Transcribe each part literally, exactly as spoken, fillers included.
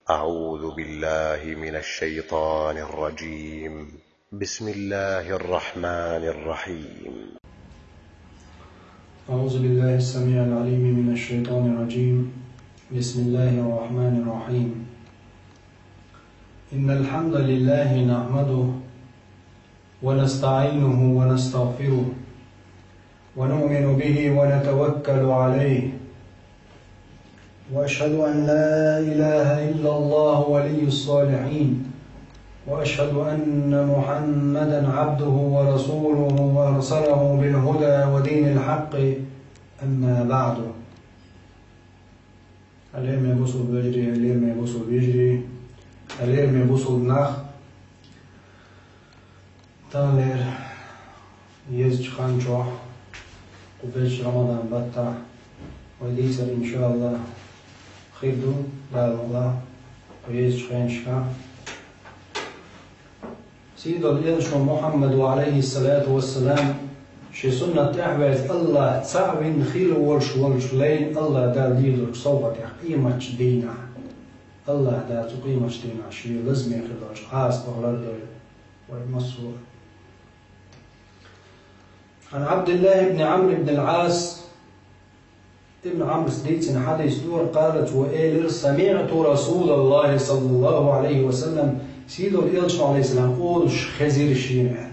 أعوذ بالله من الشيطان الرجيم. بسم الله الرحمن الرحيم. أعوذ بالله السميع العليم من الشيطان الرجيم. بسم الله الرحمن الرحيم. إن الحمد لله نحمده ونستعينه ونستغفره ونؤمن به ونتوكل عليه. وأشهد أن لا إله إلا الله ولي الصالحين. وأشهد أن محمدا عبده ورسوله وأرسله بالهدى ودين الحق. أما بعد. Лераме бусулба вежарий, лераме бусулба йижарий, лераме бусулба нах. Таханлера езачу хан чохь, кху безачу Рамадан баттахь, вай дийцар, иншааллах, хир ду, Дала мукъалахь, кху езачу хенашкахь. Сийдолу элчано Мухьаммадо, Ӏалайхиссалату вассалам, шен суннат тӀехь а ваьлча, Аллах цхьаъ вина хир волуш волчу лайна Аллах Дала дийр долчу совгӀатех къематчу дийнахь. Аллах Дала цу къематчу дийнахь шен лазаме хир долчу Ӏазапах лардойла вай массо а. عن عبد الله بن عمرو بن العاص، Ибн Ӏамрас дийцина хьадис ду, къала, цо элира: سمعت رسول الله صلى الله عليه وسلم, сийдолу элчано, Ӏалайхиссалам, олуш хезира шена аьлла: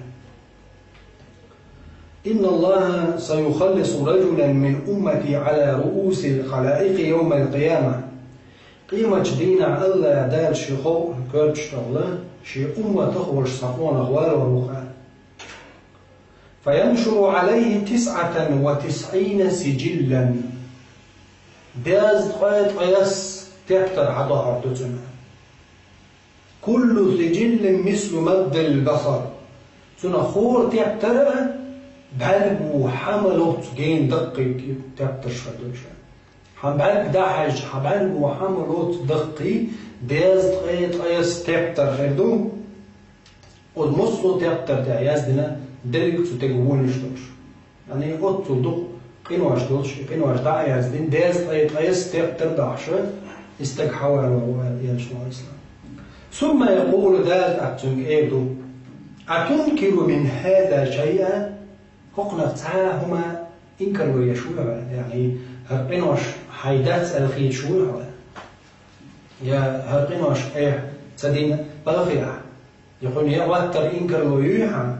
إن الله سيخلص رجلا من أمتي على رؤوس الخلائق يوم القيامة. Къематчу дийнахь Аллах Дала шен ховкъа коьртачу тӀехула шен умматах волуш цхьа къонах валор ву-кх аьлла. فينشر عليه تسعة وتسعين سجلا. Дезткъе ткъайесна тептар хьадохьур ду цунна. كل سجل مثل مد البصر. Цунах хӀора тептар а бӀаьрго хьан ма лоцу гена даккхий тептарш хир ду уьш. Хьан бӀаьрг дӀахьаьжча, хьан бӀаьрго хьан ма лоцу даккхий дезткъе ткъайесна тептар хир ду. Оцу массо а тептар тӀехь яздина дерриг а цу стеган вонаш долуш. Яъни оццул дукха къинош долуш, и къинош дӀа а яздина, дезткъе ткъайесна тептар дахьаш, и стаг хьан валор ву аьлла, элчано, Ӏалайхиссалам. ثم يقول, Дала тӀаккха цуьнга эр ду: أتنكر من هذا شيئا؟ ХӀокхунах цхьа а хӀума инкарло еш вуй хьо? Яъни хӀара къинош хьайн дац аьлла хеташ вуй хьо? Я хӀара къинош айхьа ца дина балхе ахь? Я кхуьнан яа хӀоттар инкарло юй хьан?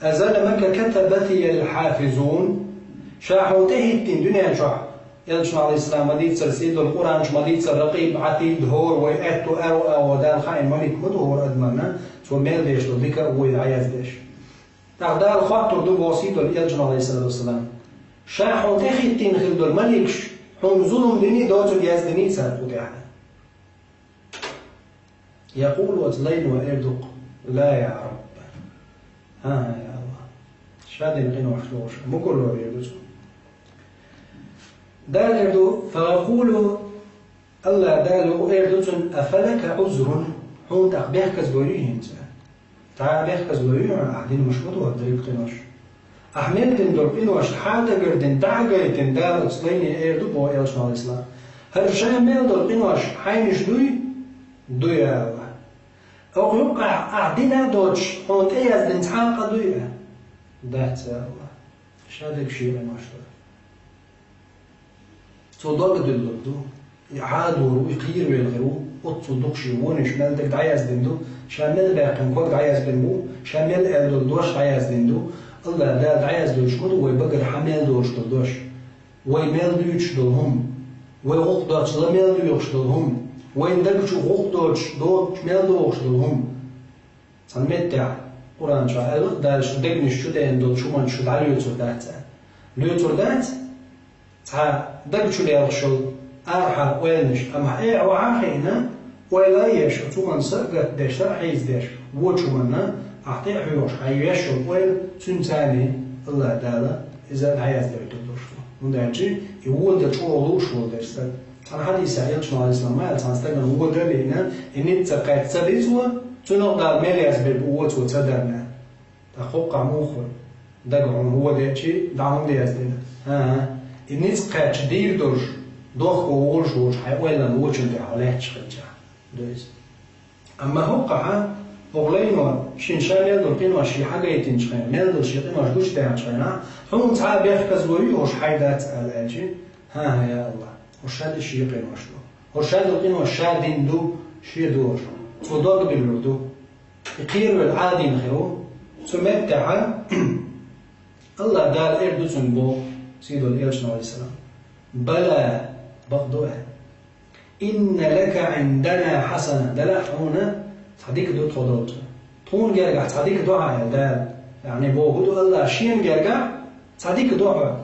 أظلمك كتبتي الحافظون؟ Ша хьуна тӀехӀиттина дуьнен чохь, элчано, Ӏалайхиссалам, ма-дийццара, сийдолу Къуръан чу ма-дийццара, Ракъиб, Ӏатид, хӀора вай аьтту аьрру агӀо Дала хаийна малик ма ду хӀора адамна, цо мел деш долу дика а, вон а дӀаяздеш. ТӀаккха Дала хоттур ду боху сийдолу элчано, Ӏалайхиссалату вассалам: ша хьуна тӀехӀиттина хир долу маликаш хьуна зулам диний, доцург яздиний цара кху тӀехь? يقول, оцу лайно эр ду-кх: لا يا رب. ХӀан-хӀа, я Аллах. Ша дина къинош лоруш, мукъарло эр ду цунна. Дала эр ду: فيقول, Аллах Дала эр ду цунна: أفلك عذر؟ Хьуна тӀаккха бехказло юй хӀинца? Цхьа а бехказло юй хьуна, ахь дина муш ма ду хӀара дерриг къинош? Ахь мел дина долу къинош хьан дагардина, дӀа а гайтина, Дала оцу лайне эр ду боху элчано, Ӏалайхиссалам: хӀара ша мел долу къинош хьайнаш дуй? Ду, я Аллах. ХӀокху юккъехь ахь дина а доцуш, хьуна тӀеяздина цхьа а къа дуй? Дац, я Аллах. Ша дерг шен къинош ду. Цо дог а дуьллур ду. И Ӏадор ву, и кхеравелла хир ву, оццул дукха шен вонаш мел дерг дӀаяздина ду, ша мел баьккхина ког дӀаяздина бу, ша мел аьлла долу дош дӀаяздина ду. Аллах Дала дӀаяздеш ма ду вай багара хьан мел долуш долу дош. Вай мел дуьйцуш долу хӀума, вай гӀуллакх доцуш ла мел доьхуш долу хӀума, вайн даг чу гӀуллакх доцуш, доцуш мел дохуш долу хӀума. Цхьана меттехь Къуръан чохь аьлла-кх, Дала шун дегнаш чу деана долчу хӀуманна шу дӀалоьцур дац аьлла. Лоьцур дац? Цхьа даг чу лелхаш йолу арахьара ойланаш, амма хьо охьа а хиъна, ойла а еш, оцу хӀуманна са а гатдеш, са а хьийзадеш, вочу хӀуманна ахь тӀе а хьоьхуш, хьайн еш йолу ойла, цуьнан царний Аллах Дала иза дӀаяздойтур долуш ду. ХӀунда аьлча и вон дан чӀогӀа лууш волу дерг стаг. Цхьана хьадисехь элчано, Ӏалайхиссалам, ма аьлла, цхьана стагана вон дан а лиъна, и ницкъ кхетта ца дицло, цунах Дала мел язбина бу вон цо ца дарна. ТӀаккха хӀокхахь муха хуьлу? Дага хьуна вон деъчий, дӀа хӀунда яздина? ХӀан-хӀа. И ницкъ кхетча дийр долуш, дохко волуш волчу хьайн ойланан вочун тӀехь хьо лаьтташ хилча. Амма хӀокхахьа, оха лайно, шен ша мел долу къинош шен хьагайтинчу хенахь, мел долу шен къинош гучудаьхначу хенахь, хьуна цхьа а бехказло ю хӀорш хьайн дац аьлла аьлчи, хӀан-хӀа, я АллахӀ, хӀорш ша дина шен къинош ду. ХӀорш ша долу къинош ша дина ду, шен долуш. Цо дог билур ду. И кхеравелла Ӏадийна хир ву. Цу меттехьа, АллахӀ Дала эр ду цунна боху, сийдолу элчано, алейхиссалам: «Бала, бакъду аьлла. Инна лака индана хьасана, делахь хьуна цхьа дика ду тхо долчу. Тхуна гергахь цхьа дика ду хьан», — аьлла Дала. Яъни боху ду АллахӀ шена гергахь цхьа дика ду хьан.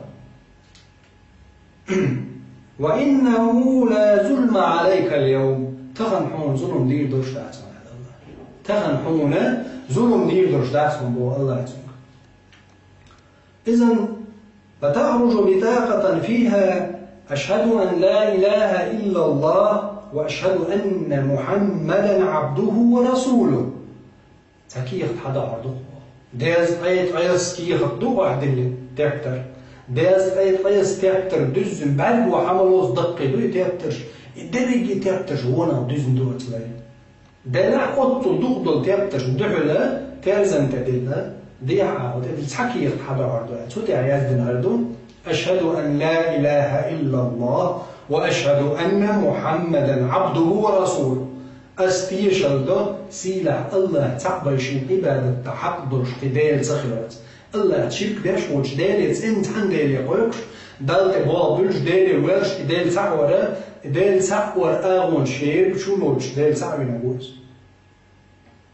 «Ва иннаху ла зулма алайка аль-явм». Тахана хьуна зулам дийр долуш дац хьуна, аьлла АллахӀ. Тахана хьуна зулам дийр долуш дац хьуна боху АллахӀ цуьнга. Изан, «فتخرج بطاقة فيها أشهد أن لا إله إلا الله وأشهد أن محمدا عبده ورسوله». Цхьа кехат хьадахьор ду-кх. Дезткъе ткъайоьсна кехат ду-кх ахь диллина тептар. Дезткъе ткъайоьсна тептар дуьззина бӀаьрго хьан ма лоцу даккхий ду и тептарш, и дерриге и тептарш вонах дуьзна ду оцу лай. Делахь оццул дукха долу тептарш дуьхьала терзан тӀе дилла, дехьа а, тӀе дилла цхьа кехат хьадахьор ду аьлла. Цу тӀехь яздина хир ду: «Ашхаду ан ла илаха иллаллах ва ашхаду анна Мухаммадан абдуху ва расулуху». Ас тешалла до, сийлахь АллахӀ цхьаъ бен шен Ӏибадатта хьакъ долуш кхин Дела ца хиларца. АллахӀца ширк деш волчу Деле, цӀена цхьана Деле кхойкхуш, Далла тӀе болх буьллуш, Деле воьллуш, и Дела цхьаъ вара, и Дела цхьаъ вара агӀонаш шен ерриг чу а воцуш, Дела цхьаъ вина ву иза.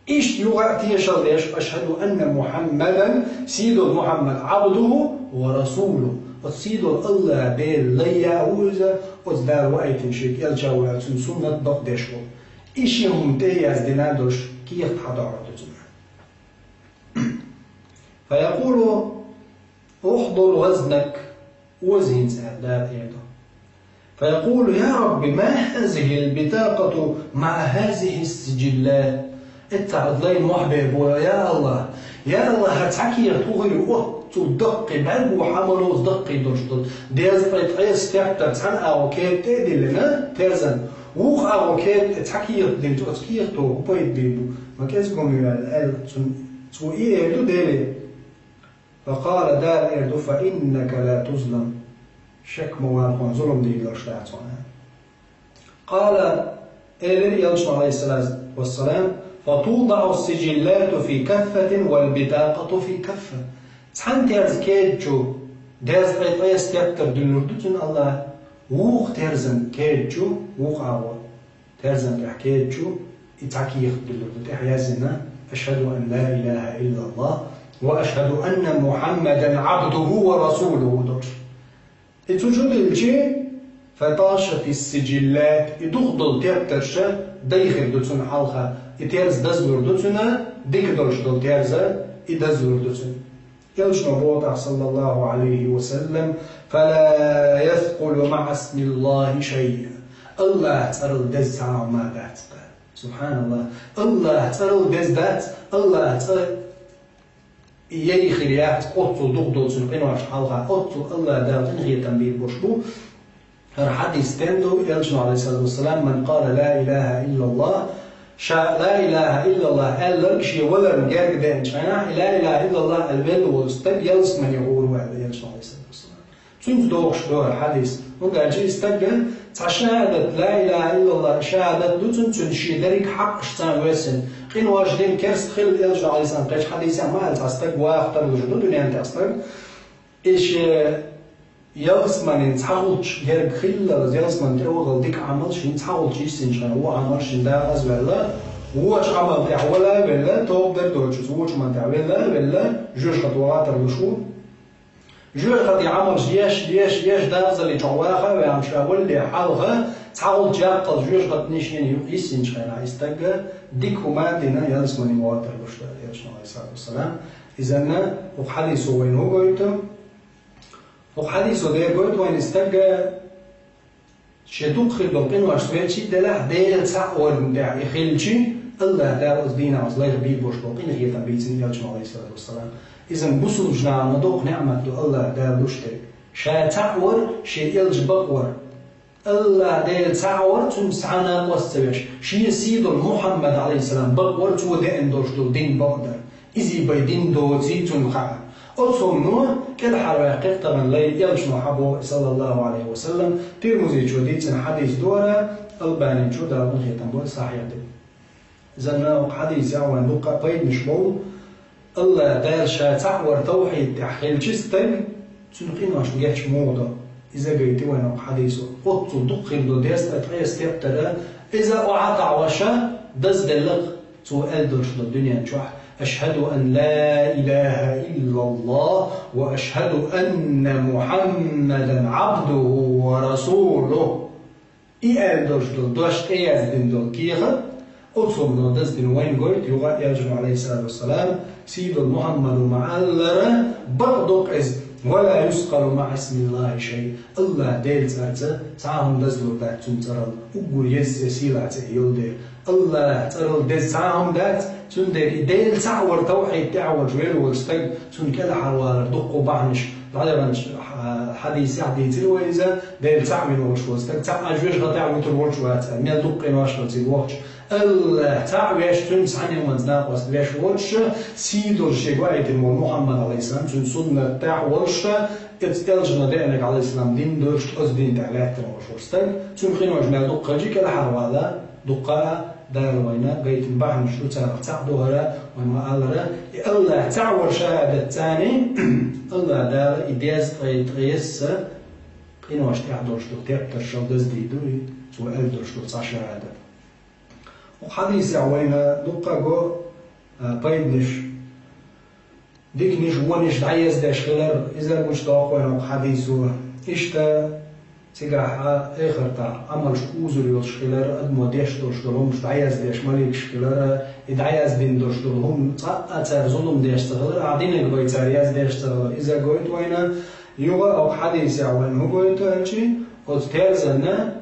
Иштта юха а тешалла деш: «Ашхаду анна Мухаммадан», сийдолу Мухаммад, «абдуху ва расулуху». Оцу сийдолу АллахӀ Делан лай а ву иза, оцу Дала ваийтина шега элча ву аьлла, цуьнан суннат бакъдеш ву. И ши хӀума тӀе а яздина долуш, кехат хьадахьор ду цуьнан. «Фаякъулу: ухьдур вазнак», оза хӀинца аьлла, Дала эр ду. «Фаякъулу: я Рабби, ма хазихил битакъату маъа хазихис сижилла». Эццахь оцу лайн мохь бер бу: «Я АллахӀ, я АллахӀ, хӀара цхьа кехат хӀун хир ю оццул даккхий, бӀаьрго хьан ма лоцу даккхий долуш долу? Дезткъе ткъайоьсна тептар цхьана агӀо кехат тӀе а диллина, терзан, вукху агӀо кехат тӀе цхьа кехат диллича, оцу кехато хӀун пайда бийр бу? Ма кӀезиг хӀума ю», — аьлла, аьлла цунна. Цо и эр ду Деле. Факъала, Дала эр ду: «Фа иннака ла тузлам». Шек ма вала, хьуна зулам дийр долуш дац хьуна. Къала, элира элчано, алейхиссалату вассалам: «Фатудаъу сиджиллату фи каффатин вал битакъату фи каффа». Цхьана терза кеда чу дезткъе ткъайоьсна тептар дуьллур ду цуьнан АллахӀа, вукху терзан кеда чу, вукху агӀор. Терзан тӀехь кеда чу и цхьа кехат дуьллур ду, тӀехь яздина: «Ашхаду ан ла илаха иллаллах ва ашхаду анна Мухаммадан абдуху ва расулуху» долуш. И цу чу диллича, фаташатис сиджиллат, и дукха долу тептарш дайхир ду цунна хьалха, и терза дазлур ду цуьнан, дика долуш долу терза, и дазлур ду цуьнан. Элчано боху тӀаккха, саллаллаху алейхи ва саллам: «Фала яскъулу маъа исмиллахи шайъ». АллахӀан цӀарал деза цхьа а хӀума дац-кха. СубхьаналлахӀ. АллахӀан цӀарал деза дац, АллахӀан цӀа яй хир яц, оццул дукха долу цуьнан къиношна хьалха, оццул АллахӀ Дала къинхетам бийр болуш бу. ХӀара хьадис стен ду, элчано, алейхиссалату вассалам: «Ман къала ла илаха иллаллах», ша ла илаха иллаллах аьлларг шен валарна герга деанчу хенахь, и ла илаха иллаллах аьлла велла волу стаг ялсамане гӀур ву аьлла элчано, алейхиссалату вассалам. Цуьнца догӀуш ду хӀара хьадис. ХӀунда аьлча и стаг цхьа шахӀадат, ла илаха иллаллах шахӀадат ду цуьнан, цуьнан шен дерриг хьакъаш царна весина. Къинош дина керста хилла, элчано, алейхиссалам, кхечу хьадисехь ма аьлла, цхьа стаг ваха тарлуш ду дуьнен тӀе стаг. И шен ялсаманин цхьа гӀулч герга хилла, ялсаман тӀе вахал дика Ӏамал шен цхьа гӀулч йиссинчу хенахь, вон Ӏамал шен дакъазваьлла, вочу Ӏамал тӀехь вала а велла, тоба дар доцуш, вочу Ӏамал тӀехь велла а велла, жоьжахати ваха тарлуш ву. Жоьжахати Ӏамалш еш, еш, еш, дакъазаллин чохь ваха а ваьхна, ша валале хьалха, цхьа гӀулч яккхал жоьжахатина шена юкъа йиссинчу хенахь, и стаг дика хӀума а дина, ялсамане ваха тарлуш дара, элчано, алейхиссалату вассалам. Изанна, хӀокху хьадисо вайна хӀун гойту? ХӀокху хьадисо дера гойту вайна, и стаг шен дукха хир долу къиношца велча а, делахь Дела цхьаъ варна тӀехь и хилча, АллахӀ Дала оцу дийнахь оцу лайх бийр болуш болу къинхетам бийцина элчано, алейхиссалату вассалам. Изан бусулба наха ма доккха неӀмат ду АллахӀ Дала луш дерг. Ша цхьаъ вар, шен элча бакъвар. АллахӀ Дела цхьаъ вар, цуьнца цхьа а накъост ца веш, шен сий долу Мухьаммад, Ӏалайхиссалам, бакъ вар, цо деана долуш долу дин бакъ дар. Иза бен дин доций цунна хаьа. Оцу хӀумано кӀелхьарваьккхира тахана лай, элчано хьан боху, саллаллаху Ӏалайхи ва саллам, Тирмузичо дийцина хьадис ду хӀара, Албаничо, Дала къинхетам бойла, сахьихь дина. Иза нах хьадисехь вайн дуккха а пайданаш болу, АллахӀ Дала ша цхьаъ вар тавхьид тӀехь хилча стаг, цуьнан къиношна гечдо муха до. Иза гайти вайн хӀокху хьадисо. Оццул дукха хир ду дезткъе ткъе исс тептар, иза охьатаӀош дазделла-кх цо аьлла долуш долу дуьнен чохь: «Ашхьаду ан ла илаха иллаллахӀ ва ашхьаду анна Мухьаммадан Ӏабдуху ва расулуху». И аьлла долуш долу дош тӀеяздина долу кехат, оцу хӀумано даздина вайна гойту юха а, элчано, Ӏалайхиссалату вассалам, сий долу Мухьаммада ма-аллара, бакъ ду-кх иза: «Ва ла юскъалу маӀа исмиллахӀи шай». АллахӀ Делан цӀарца цхьа а хӀума дазлур дац цуьнан цӀарал, уггар еза цӀе, сийлахь цӀе йолу дела. АллахӀан цӀарал деза цхьа а хӀума дац, цундела и Дела цхьаъ вар тавхьид тӀехь волуш вер волчу стаг, цунна кӀелхьарвалар дуккха бахьанаш. ДӀадаханчу хьадисехь дийцира вай иза, Дела цхьаъ вина волуш волу стаг, цхьа а жоьжахатехь вуьтур волуш вац аьлла, мел дукха къинош ду цига вахча. АллахӀ цхьаъ веш, цуьнца цхьана а хӀуманца накъост веш воцуш, сий долуш шега ваийтина волу Мухьаммад, Ӏалайхиссалам, цуьнан суннат тӀехь волуш, иза элчано деанарг, Ӏалайхиссалам, дин долуш, оцу дин тӀехь лаьттина волуш волу стаг, цуьнан къинош мел дукха хилча, кӀелхьарвала дуккха а Дала вайна гайтина бахьанаш ду, царах цхьаъ ду хӀара, вай ма-аллара, и АллахӀ цхьаъ вар шахьадат царний, АллахӀ Дала и дезткъе ткъе исс къинош тӀехь долуш долу тептаршал даздийр ду, и цо аьлла долуш долу цхьа шахьадат. Хьадисехь вайна дуккха а го, а, пайданаш, диканаш, вонаш дӀаяздеш хилар, иза гучудоккху вайна хӀокху хьадисо. Иштта цигахь а эхартахь Ӏамалш узур йолуш хилар, адамо деш долуш долу хӀуманаш дӀаяздеш маликаш хилар, и дӀаяздина долуш долу хӀума цкъа а цара зулам деш ца хилар, ахь динарг бен цара яздеш ца хилар, иза гойту вайна. Юха а хӀокху хьадисехь вайна хӀун гойту аьлча, оцу терзанна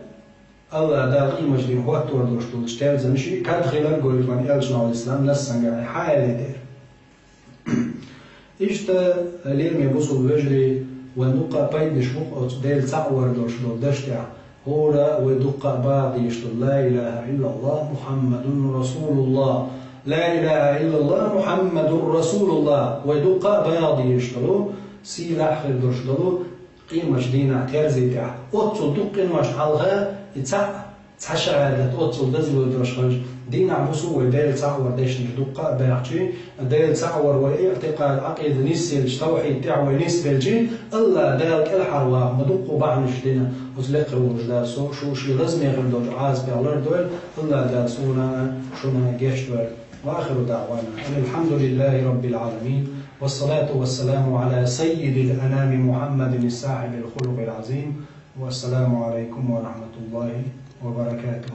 АллахӀ Дала къематдийнахь хӀоттор долуш долчу терзанна ши кад хилар гойту вайна, элчано, Ӏалайхиссалам, нассангахь хьан аьлла дера. Иштта, лераме бусулба вежарий, вайн дуккха а пайданаш бу-кх оцу Дела цхьаъ вар долуш долу даш тӀехь. ХӀора вай дуккха а баха дезаш долу: «Ла илаха иллаллахӀ, Мухьаммадун расулуллахӀ». «Ла илаха иллаллахӀ, Мухьаммадун расулуллахӀ». Вай дуккха а баха дезаш долу, сийлахь хир долуш долу къематдийнахь терзи тӀехь. Оццул дукха къиношна хьалха и цхьаъ, цхьа шахьадат оццул дазлур долуш хилча, дийнахь-буса вай Дела цхьаъ вар дешнаш дуккха а баьхчи, Дела цхьаъ вар вай иӀтикъад, Ӏакъида нисъелча, тавхьид тӀехь вай нисбелчи, АллахӀ Дала кӀелхьарваха ма дуккха бахьанаш дина, оцу лекха волуш Дала со, шу шен лазаме хир долчу Ӏазапех лардойла, АллахӀ Дала суна а, шуна а гечдойла. وآخر دعوانا أن الحمد لله رب العالمين، والصلاة والسلام على سيد الأنام محمد صاحب الخلق العظيم، والسلام عليكم ورحمة الله وبركاته.